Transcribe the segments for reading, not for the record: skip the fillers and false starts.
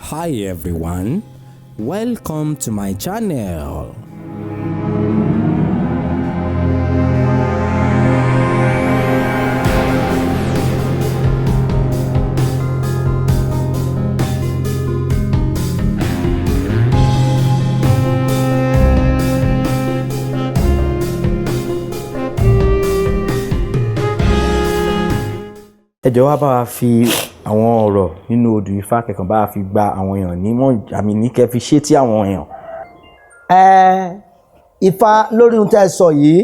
Hi everyone, welcome to my channel. Ẹ jọ̀ọ́, wá bá wa fi àwọn ọ̀rọ̀ nínú odù Ifá kẹ̀kàn bá wa fi gba àwọn èèyàn nímọ̀ àmì ní kẹ́ fi ṣe tí àwọn èèyàn. Ẹ Ifá lórí ohun tẹ́ ẹ sọ yìí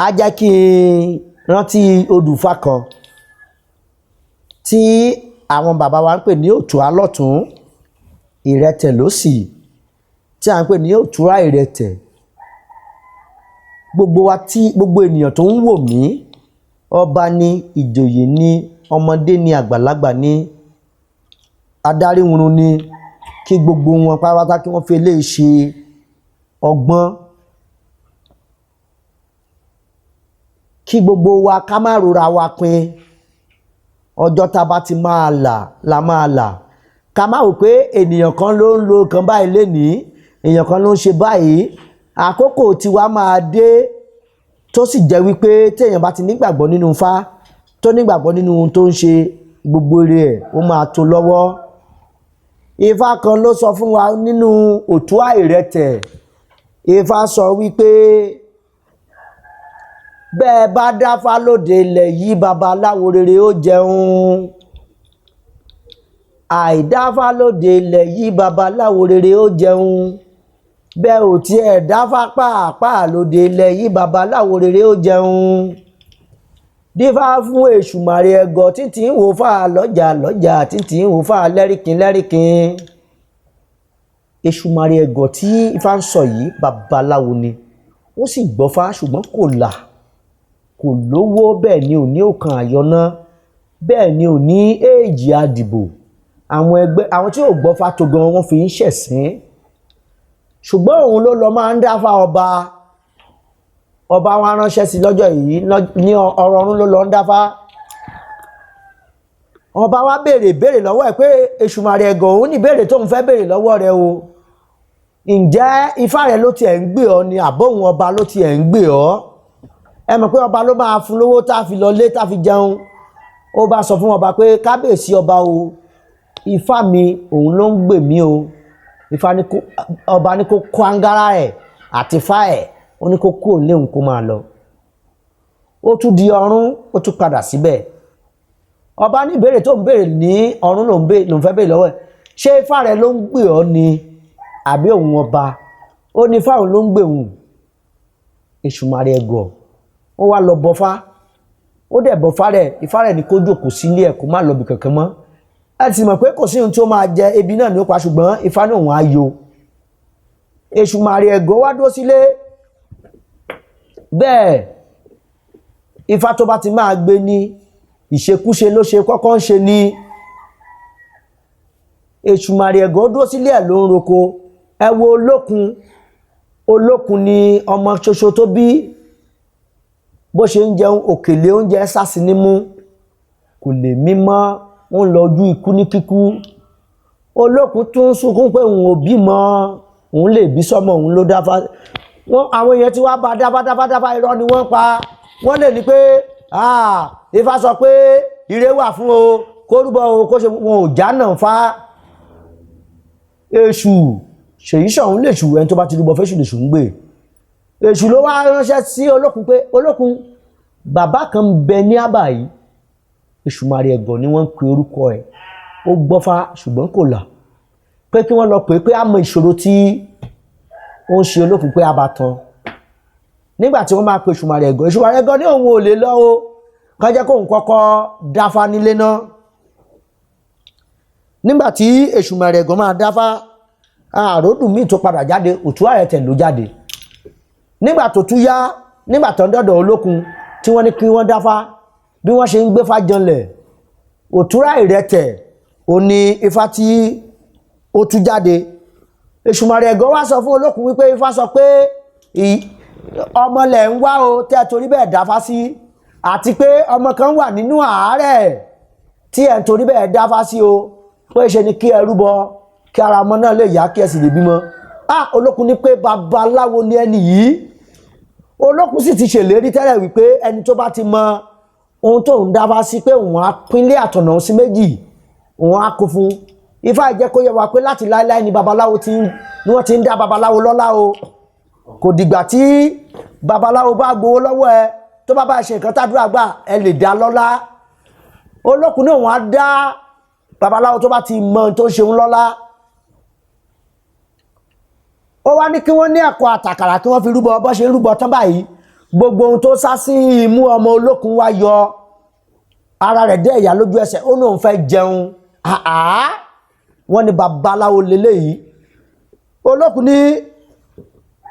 á jẹ́ kí n rántí odù Ifá kan tí àwọn bàbá wa ń pè ní Òtúrá lọ́tún, Ìrẹtẹ̀ lósì, tí à ń pè ní Òtúrá Ìrẹtẹ̀. Gbogbo wa tí gbogbo ènìyàn tó ń wò mí, ọba ni, ìjòyè ni, ọmọdé ni, àgbàlagbà ni, adáríhunrun ni, kí gbogbo wọn pátápátá kí wọ́n fi eléyìí ṣe ọgbọ́n, kí gbogbo wa ká má rora wa pin. Ọjọ́ tá a bá ti máa là la máa là. Ká má wò pé ènìyàn kan ló ń lo nǹkan báyìí lénìí, èèyàn kan ló ń ṣe báyìí. Àkókò tiwa máa dé, tó sì jẹ́ wípé téèyàn bá ti nígbàgbọ́ nínú Ifá, tó nígbàgbọ́ nínú ohun tó ń ṣe, gbogbo ire ẹ̀ ó máa tó lọ́wọ́. Ifá kan ló sọ fún wa nínú Òtúrá Ìrẹtẹ̀. Ifá sọ wípé bẹ́ẹ̀ bá dáfá lóde ilẹ̀ yìí, babaláwo rere ó jẹun. Àìdáfá lóde ilẹ̀ yìí, babaláwo rere ó jẹun. Bẹ́ẹ̀ ò tiẹ̀ dáfá pàápàá lóde ilẹ̀ yìí, babaláwo rere ó jẹun. Dífá fún Èṣùmàrè ẹ̀gọ́ títí ń wò fà lọ́jà lọ́jà, títí ń wò fà lẹ́rìkín lẹ́rìkín. Èṣùmàrè ẹ̀gọ́ tí Ifá ń sọ yìí, babaláwo ni. Ó sì gbọ́fá ṣùgbọ́n kò là, kò lówó, bẹ́ẹ̀ ni ò ní òkan àyọ̀nà, bẹ́ẹ̀ ni ò ní èjì àdìbò. Àwọn ẹgbẹ́ àwọn tí ò gbọ́fá tó gan wọ́n fi ń ṣẹ̀sín, ṣùgbọ́n òun ló lọ máa ń dáfá ọba. Ọba wa ránṣẹ́ sí lọ́jọ́ yìí ní ọ̀rọ̀ ọ̀run ló lọ ń dáfá. Ọba wa béèrè béèrè lọ́wọ́ ẹ̀ pé Èṣùmàrè ẹ̀gọ́, òun ní béèrè tóun fẹ́ béèrè lọ́wọ́ rẹ o. Ǹjẹ́ Ifá rẹ ló tiẹ̀ ń gbé ọ ni, àbóhùn ọba ló tiẹ̀ ń gbé ọ? Ẹ mọ̀ pé ọba ló máa fún lówó tá a fi lọ lé tá a fi jẹun. Ó bá sọ fún ọba pé kábíyèsí ọba o, Ifá mi òun ló ń gbè mí o. Ifá ní kó, ọba ní kó kó angara ẹ̀ àti ifá ẹ̀, ó ní kó kúrò léhùn kó máa lọ. Ó tún di ọ̀run, ó tún padà síbẹ̀. Ọba ní ìbéèrè tó ń béèrè ní ọ̀run ló ń fẹ́ béèrè lọ́wọ́ ẹ̀. Ṣé ifá rẹ ló ń gbè ọ́ ni àbí òun ọba? Ó ní ifá òun ló ń gbè òun. Èṣùmàrè ẹ̀gọ́ ó wá lọ bọfá. Ó dẹ̀ bọfá rẹ̀, ifá rẹ̀ ní kó jókòó sílé ẹ̀ kó má lọ bì kankan mọ́. Ẹ ti mọ̀ pé kò sí ohun tí ó máa jẹ, ebi náà ni ó pa, ṣùgbọ́n ifá ní òun á yó. Èṣùmàrè ẹ̀gọ́ wá dúró sílé. Bẹ́ẹ̀ ifá tó bá ti máa gbé ní ìṣekúṣe ló ṣe kọ́kọ́ ń ṣe ní. Èṣùmàrè ẹ̀gọ́ dúró sílé ẹ̀ ló ń roko. Ẹ wo Olókun. Olókun ni ọmọ ṣoṣo tó bí. Bó ṣe ń jẹun òkèlè oúnjẹ sásì nímú, kò lè mímọ́, ó ń lọ ojú ikú ní kíkú. Olókun tún sunkún pé òun ò bímọ, òun lè bí sọmọ òun ló dáfá. Wọn àwọn èèyàn tí wàá bá dáfá dáfá dáfá, irọ́ ni wọ́n pa. Wọ́n lè ní pé Ifá sọ pé ire wà fún o, kó rúbọ o, kó ṣe wọn ò já náà fá. Èṣù ṣèyí ṣọ̀hún lèṣù, ẹni tó bá ti rúbọ fẹ́ṣù lèṣù ń gbè. Èṣù ló wá ránṣẹ́ sí Olókun pé Olókun, bàbá kan ń bẹ ní àbà yìí, Èṣùmàrè ẹ̀gọ́ ni wọ́n ń pe orúkọ ẹ̀. Ó gbọ́fá ṣùgbọ́n kò là. Pé kí wọ́n lọ pè é pé á mọ ìṣòro tí ó ń ṣe Olókun, pé á bá tán. Nígbà tí wọ́n máa pe Èṣùmàrè ẹ̀gọ́, Èṣùmàrè ẹ̀gọ́ ní òun ò lè lọ o, kàn jẹ́ kóun kọ́kọ́ dáfá nílé náà. Nígbà tí Èṣùmàrè ẹ̀gọ́ máa dáfá, àròdùn míì tó padà jáde, Òtúrá Ìrẹtẹ̀ ló jáde. Nígbà tó tún yá, nígbà tó ń dọ̀dọ̀ Olókun tí wọ́n ní kí wọ́n dáfá, bí wọ́n ṣe ń gbéfá janlẹ̀, Òtúrá Ìrẹtẹ̀ ò ní ifá tí ó tú jáde. Èṣùmàrè ẹ̀gọ́ wá sọ fún Olókun wípé ifá sọ pé ọmọ lẹ̀ ń wá o tẹ́ torí bẹ́ẹ̀ dáfá sí, àti pé ọmọ kan wà nínú àárẹ̀ tí ẹ̀ ń torí bẹ́ẹ̀ dáfá sí o. Pé ṣe ni kí ẹ rúbọ kí ara ọmọ náà lè yá, kí ẹ sì lè bímọ. Ah, Olókun ní pé babaláwo ni ẹni yìí. Olókun sì ti ṣèlérí tẹ́lẹ̀ wípé ẹni tó bá ti mọ ohun tó ń dáfá sí, pé òun á pínlẹ̀ àtọ̀nà sí méjì, òun á kó fún. Ifá jẹ́ kó yé wa pé láti láéláé ni babaláwo ti ń ni wọ́n ti ń dá babaláwo lọ́lá o. Kò dìgbà tí babaláwo bá gbowó lọ́wọ́ ẹ, tó bá bá ṣe nǹkan tàdúrà gbà, ẹ lè dá lọ́lá. Olókun náà, wọ́n á dá babaláwo tó bá ti mọ ohun tó ń ṣe ń lọ́lá. Ó wá ní kí wọ́n ní ẹ̀kọ́ àtàkàrà kí wọ́n fi rúbọ. Bọ́ ṣe ń rúbọ tán báyìí, gbogbo ohun tó sá sí imú ọmọ Olókun wá yọ, ara rẹ̀ dé ẹ̀yà lójú ẹsẹ̀. Ó náà ń fẹ́ jẹun. Àá, wọ́n ní babaláwo leléyìí. Olókun ní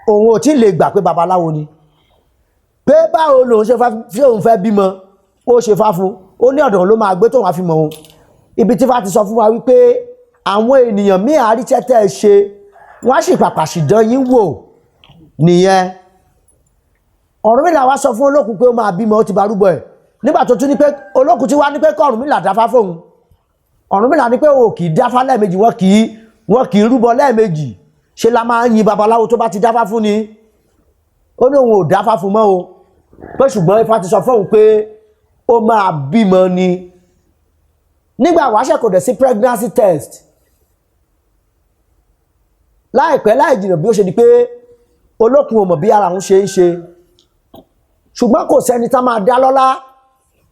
òun ò tí ì lè gbà pé babaláwo ni, pé báwo lòun ṣe fẹ́ fi òun fẹ́ bímọ. Ó ṣe fá fún, ó ní ọ̀dọ̀ ló máa gbé tóun á fi mọ̀ òun. Ibi tí Ifá ti sọ fún wa wípé àwọn ènìyàn míì àríṣẹ́ tẹ́ ẹ ṣe, wọ́n á sì pàpà sì dán yín wò nìyẹn. Ọ̀rúnmìlà wá sọ fún Olókun pé ó máa bímọ, ó ti bá rúbọ ẹ̀. Nígbà tó tún ní pé Olókun ti wá ní pé kọ́ Ọ̀rúnmìlà dáfá fóun, Ọ̀rúnmìlà ní pé o kì í dáfá lẹ́ẹ̀mejì, wọ́n kì í rúbọ lẹ́ẹ̀mejì. Ṣe la máa ń yin babaláwo tó bá ti dáfá fún ni. Ó ní òun ò dáfá fún mọ́ o, pé ṣùgbọ́n Ifá ti sọ fóun pé ó máa bímọ ni. Nígbà wáṣẹ̀, kò dẹ̀ sí pregnancy test. Láìpẹ́ láì jìnnà, bí ó ṣe di pé Olókun ò mọ̀ bí ara òun ṣe ń ṣe, ṣùgbọ́n kò sẹ́ni tá máa dá lọ́lá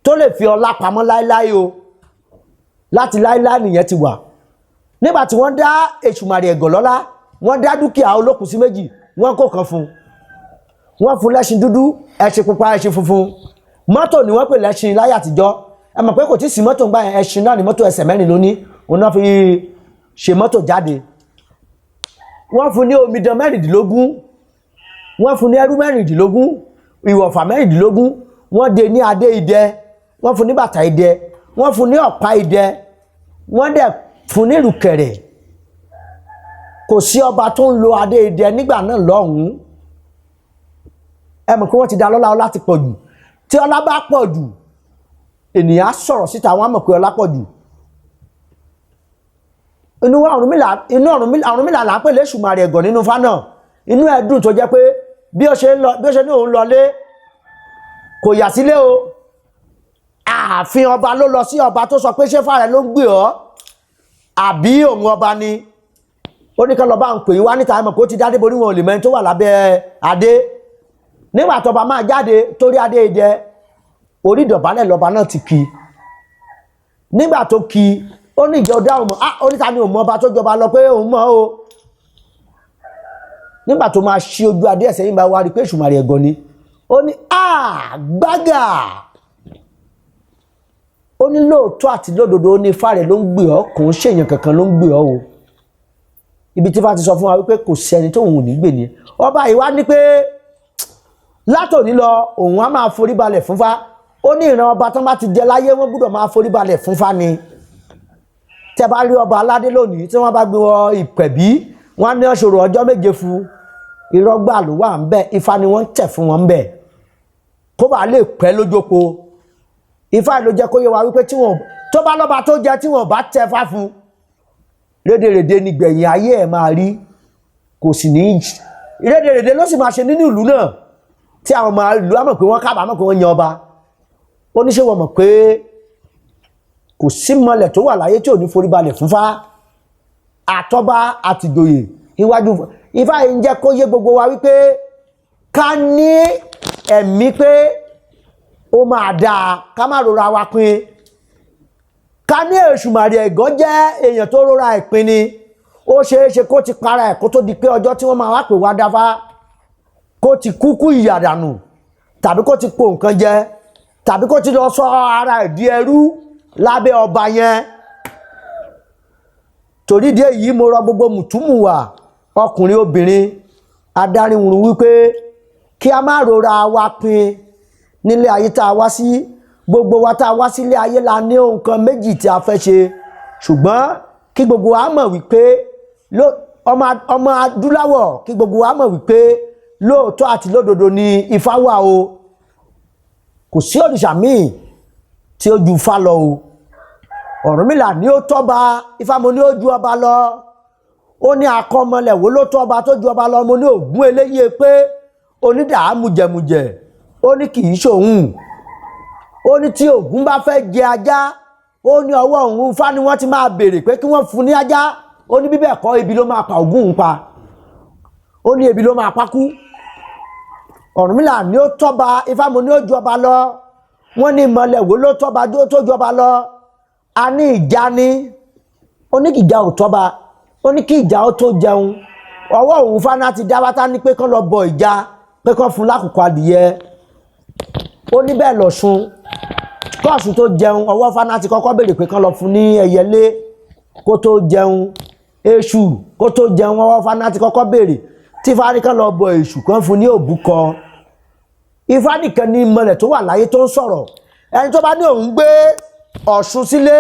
tó lè fi ọlá pamọ́ láéláé o. Láti láéláé nìyẹn ti wà. Nígbà tí wọ́n dá Èṣùmàrè Ẹ̀gàn lọ́lá, wọ́n dá dúkìá Olókun sí méjì, wọ́n kó kan fún un. Wọ́n fún lẹ́ṣin dúdú, ẹṣin pupa, ẹṣin funfun. Mọ́tò ni wọ́n pè lẹ́ṣin láyé àtijọ́. Ẹ mọ̀ pé kò tí ì sí mọ́tò ń gbà yẹn, ẹṣin náà ni mọ́tò. Ẹsẹ̀ mẹ́rin ló ní, òun náà fi ṣe mọ́tò jáde. Wọ́n fún ní omidan 16, wọ́n fún ní ẹrú 16, ìwọ̀fà 16. Wọ́n dé ní adé idẹ, wọ́n fún ní bàtà idẹ, wọ́n fún ní ọ̀pá idẹ, wọ́n dẹ̀ fún ní ìrùkẹ̀rẹ̀. Kò sí ọba tó ń lo adé idẹ nígbà náà lọ́hùn-ún. Ẹ mọ̀ pé wọ́n ti da lọ́lá. Ọlá ti pọ̀ jù. Tí ọlá bá pọ̀ jù, ènìyàn á sọ̀rọ̀ síta, wọ́n á mọ̀ pé ọlá pọ̀ jù. Inú wa Ọ̀rúnmìlà, inú Ọ̀rúnmìlà, Ọ̀rúnmìlà là ń pè l'Èṣùmàrè Ẹ̀gàn nínú Ifá náà. Inú ẹ̀ dùn tó jẹ́ pé bí ó ṣe ń lọ, bí ó ṣe ní òun lọlé, kò yà sílé o, ààfin ọba ló lọ sí. Ọba tó sọ pé ṣé fàrẹ ló ń gbé ọ àbí òun ọba ni, ó ní ká lọ bá ń pè é wá níta. Ẹ mọ̀ pé ó ti dádé borí, wọn ò lè mẹ́ni tó wà lábẹ́ adé. Nígbà tọba máa jáde, torí adé idẹ, orí ìdọ̀bálẹ̀ lọba náà ti kí. Nígbà tó kí, ó ní ìjọ dáhùn mọ́. Ah, oníta ni òun mọ ọba tó jọba lọ, pé òun mọ̀ o. Nígbà tó máa ṣí ojú adé ẹ̀sẹ̀ yìí, bá wá rí pé Èṣùmàrè Ẹ̀gàn ni. Ó ní ah, gbágà. Ó ní lóòótọ́ àti lódodo, ó ní ifá rẹ̀ ló ń gbé ọ, kò ń ṣèyàn kankan ló ń gbé ọ o. Ibi tí ifá ti sọ fún wa wípé kò sẹ́ni tóun ò ní gbè ní. Ọba yìí wá ní pé látòní lọ, òun á máa forí balẹ̀ fún Fá. Ó ní ìran ọba tán bá ti jẹ láyé, wọ́n gbọ́dọ̀ máa forí balẹ̀ fún Fá ni. Tẹ́ bá rí ọba aládé lónìí, tí wọ́n bá gbé wọ ìpẹ̀bí, wọ́n á ní ọ̀ṣọ́rọ̀ ọjọ́ 7 fún. Irọ́ gbà ló wà ń bẹ̀. Ifá ni wọ́n ń tẹ̀ fún wọn ń bẹ̀ kó bàa lè pẹ́ lójókòó. Ifá ló jẹ́ kó yé wa wípé tí wọ́n tó bá lọ́ba tó jẹ, tí wọ́n bá tẹ fá fún, rédèrèdè ni gbẹ̀yìn ayé ẹ̀ máa rí. Kò sì ní rédèrèdè ló sì máa ṣe nínú ìlú náà, tí àwọn ọmọ ìlú á mọ̀ pé wọ́n kábàámọ̀ pé wọ́n yan ọba. Ó ní ṣé wọ́n mọ̀ pé kò sí mọlẹ̀ tó wà láyé tí ò ní forí balẹ̀ fún Fá, àtọ́ba àtìjòyè iwájú Ifá yìí. Ń jẹ́ kó yé gbogbo wa wípé ká ní ẹ̀mí pé ó máa dáa, ká má rora wa pin. Ká ní Èṣùmàrè Ẹ̀gàn jẹ́ èèyàn tó rora ìpín ni, ó ṣeé ṣe kó ti para ẹ̀ kó tó di pé ọjọ́ tí wọ́n máa wá pè wá dáfá, kó ti kúkú ìyàdànù, tàbí kó ti po nǹkan jẹ, tàbí kó ti lọ sọ ara ẹ̀ di ẹrú lábẹ́ ọba yẹn. Torí díẹ̀ yìí, mo rọ gbogbo mùtúmùwà, ọkùnrin, obìnrin, adáríhurun, wípé kí a má rora wa pin nílé ayé tá a wá sí. Gbogbo wa tá a wá sílé ayé la ní nǹkan méjì tí a fẹ́ ṣe, ṣùgbọ́n kí gbogbo wa mọ̀ wípé ọmọ adúláwọ̀, kí gbogbo wa mọ̀ wípé lóòótọ́ àti lódodo ni Ifá wà o. Kò sí òrìṣà míì tí ó ju Ifá lọ o. Ọ̀rúnmìlà ní ó tọ́ba, Ifá mo ní ó ju ọba lọ. Ó ní akọ́mọlẹ̀ wo ló tọ́ba tó ju ọba lọ? Mo ní Ògún eléyé pé onídàá mujẹ̀mujẹ̀, ó ní kì í ṣòun. Ó ní tí Ògún bá fẹ́ jẹ ajá, ó ní ọwọ́ òun Ifá ni wọ́n ti máa béèrè pé kí wọ́n fún ní ajá. Ó ní bíbẹ̀ kọ́, ebi ló máa pa Ògún òun pa. Ó ní ebi ló máa pa kú. Ọ̀rúnmìlà ní ó tọ́ba, Ifá mo ní ó ju ọba lọ. Wọ́n ní ìmọ̀lẹ̀ wo ló tọ́ba tó ju ọba lọ? A ní ìjà ni. Ó ní kí ìjà ò tọ́ba. Ó ní kí ìjà ó tó jẹun, ọwọ́ òun fáná ti dá wátá ní pé kán lọ bọ ìjà, pé kán fún lákòókò adìyẹ. Ó ní bẹ́ẹ̀ lọ̀ṣun, kọ́ọ̀sùn tó jẹun, ọwọ́ fáná ti kọ́kọ́ béèrè pé kán lọ fún ní ẹyẹlé kó tó jẹun. Èṣù kó tó jẹun, ọwọ́ fáná ti kọ́kọ́ béèrè tí fárí kán lọ bọ èṣù, kán fún ní òbúkọ. Ifá nìkan ni ìmọ̀lẹ̀ tó wà láyé tó ń sọ̀rọ̀. Ẹni tó bá ní òun gbé Ọ̀ṣun sílé,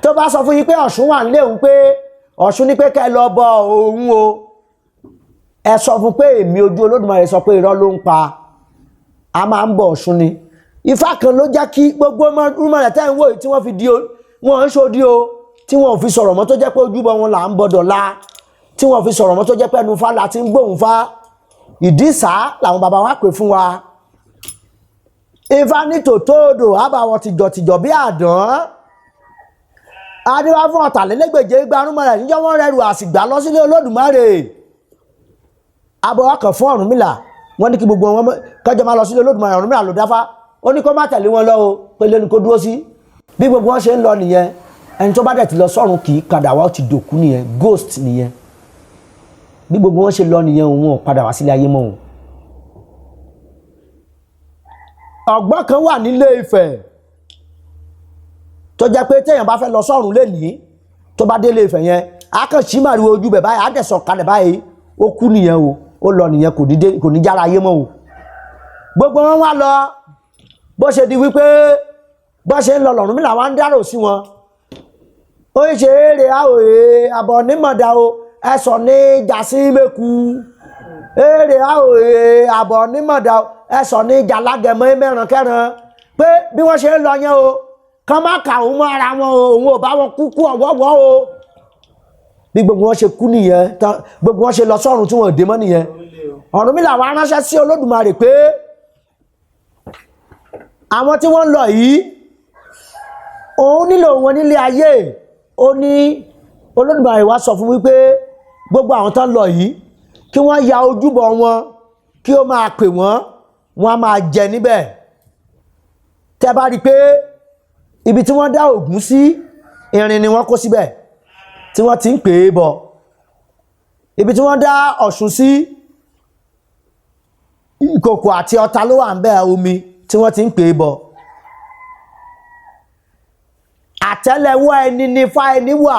tó bá sọ fún yín pé Ọ̀ṣun wà nílé òun, pé Ọ̀ṣun ní pé kẹ́ ẹ lọ bọ òun o, ẹ sọ fún pé èmi ojú Olódùmarè sọ pé irọ́ ló ń pa. A máa ń bọ Ọ̀ṣun ni. Ifá kan ló jẹ́ kí gbogbo rúmọ̀lẹ̀ tẹ́ ń wò yìí tí wọ́n fi di wọ́n ń ṣòdí o, tí wọ́n ò fi sọ̀rọ̀ mọ́, tó jẹ́ pé ojúbọ wọn là ń bọ̀dọ̀ la, tí wọ́n fi sọ̀rọ̀ mọ́, tó jẹ́ pé ẹnu Ifá la ti ń gbóhùn Fá. Ìdísà làwọn bàbá wa pè fún wa. Ifá ní tòótọ́ odò àbàwọ̀ tìjọ̀tìjọ̀ bí àdán. Adéwá fún ọ̀tàlélẹ́gbèje gbarúmọ̀lẹ̀ níjọ́ wọ́n rẹrù àsìgbà lọ sílé Olódùmarè. Abọ́ ọkàn fún Ọ̀rúnmìlà, wọ́n ní kí gbogbo wọn kọjọ máa lọ sílé Olódùmarè. Ọ̀rúnmìlà ló dáfá, ó ní kó má tẹ̀lé wọn lọ o, pé lẹ́nu kó dúró sí. Bí gbogbo wọn ṣe ń lọ nìyẹn. Ẹni tó bá dẹ̀ ti lọ sọ́run kì í padà wá, ó ti dòkú nìyẹn, ghost nìyẹn. Bí gbogbo wọn ṣe lọ nìyẹn, òun ò padà wá sílé ayé mọ́ o. Ọ̀gbọ́n kan wà nílé Ifẹ̀ tó jẹ́ pé téèyàn bá fẹ́ lọ sọ́run lénìí, tó bá délé Ifẹ̀ yẹn, á kàn sí màrìwò ojú bẹ̀ báyìí, á dẹ̀ sọ̀ kalẹ̀ báyìí, ó kú nìyẹn o, ó lọ nìyẹn, kò ní jára ayé mọ́ o. Gbogbo wọn wá lọ, bó ṣe di wípé bó ṣe ń lọ l'Ọ̀rúnmìlà wá ń dárò sí wọn. Ó ń ṣe eré àwòye àbọ̀ nímọ̀dá o, ẹ̀sọ̀ ní jàsí mẹ́ku. Eré àwòye àbọ̀ nímọ̀dá o, ẹ̀sọ̀ ní jàlágẹ̀mọ́ mẹ́ràn kẹ́ràn. Pé bí wọ́n ṣe ń lọ yẹn o, kán má kà òun mọ́ ara wọn o, òun ò bá wọn kúkú ọ̀wọ́wọ́ o. Bí gbogbo wọn ṣe kú nìyẹn, gbogbo wọn ṣe lọ sọ́run tí wọn ò dé mọ́ nìyẹn. Ọ̀rúnmìlà wá ránṣẹ́ sí Olódùmarè pé àwọn tí wọ́n ń lọ yìí, òun nílò wọn nílé ayé. Ó ní Olódùmarè wá sọ fún wípé gbogbo àwọn tó ń lọ yìí, kí wọ́n ya ojúbọ wọn, kí ó máa pè wọ́n, wọ́n á máa jẹ níbẹ̀. Tẹ́ bá rí i pé ibi tí wọ́n dá Ògún sí, irin ni wọ́n kó síbẹ̀ tí wọ́n ti ń pè é bọ̀. Ibi tí wọ́n dá Ọ̀ṣun sí, ìkòkò àti ọta ló wà ń bẹ̀, omi tí wọ́n ti ń pè é bọ̀. Àtẹ́lẹwọ́ ẹni ní Ifá ẹni wà.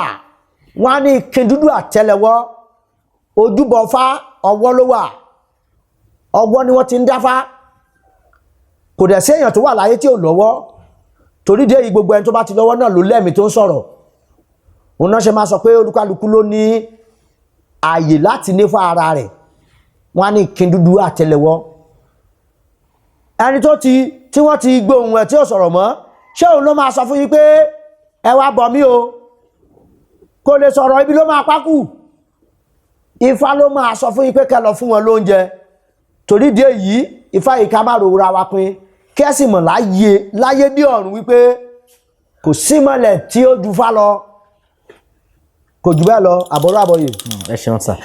Wọ́n á ní ìkin dúdú àtẹ́lẹwọ́, ojúbọ Fá ọwọ́ ló wà, ọwọ́ ni wọ́n ti ń dáfá. Kò dẹ̀ sí èèyàn tó wà láyé tí ò lọ́wọ́. Torí dé yìí, gbogbo ẹni tó bá ti lọ́wọ́ náà ló lẹ́mìí tó ń sọ̀rọ̀. Òun náà ṣe máa sọ pé olúkálukú ló ní ààyè láti nífà ara rẹ̀. Wọ́n á ní ìkin dúdú àtẹ́lẹwọ́. Ẹni tó ti tí wọ́n ti gbóhùn ẹ̀ tí ò sọ̀rọ̀ mọ́, ṣé òun ló máa sọ fún yín pé ẹ wá bọ̀ mí o? Kò lè sọ̀rọ̀, ibi ló máa pákù. Ifá ló máa sọ fún yín pé kẹ́ lọ fún wọn lóúnjẹ. Torí ìdí èyí, Ifá yìí, ká má rora wa pin, kí ẹ sì mọ̀ láyé láyé ní ọ̀run wípé kò sí mọ̀lẹ̀ tí ó ju Fá lọ. Kò jù bẹ́ẹ̀ lọ. Àbọ̀rọ̀ àbọ̀yè. Ẹ ṣeun sir.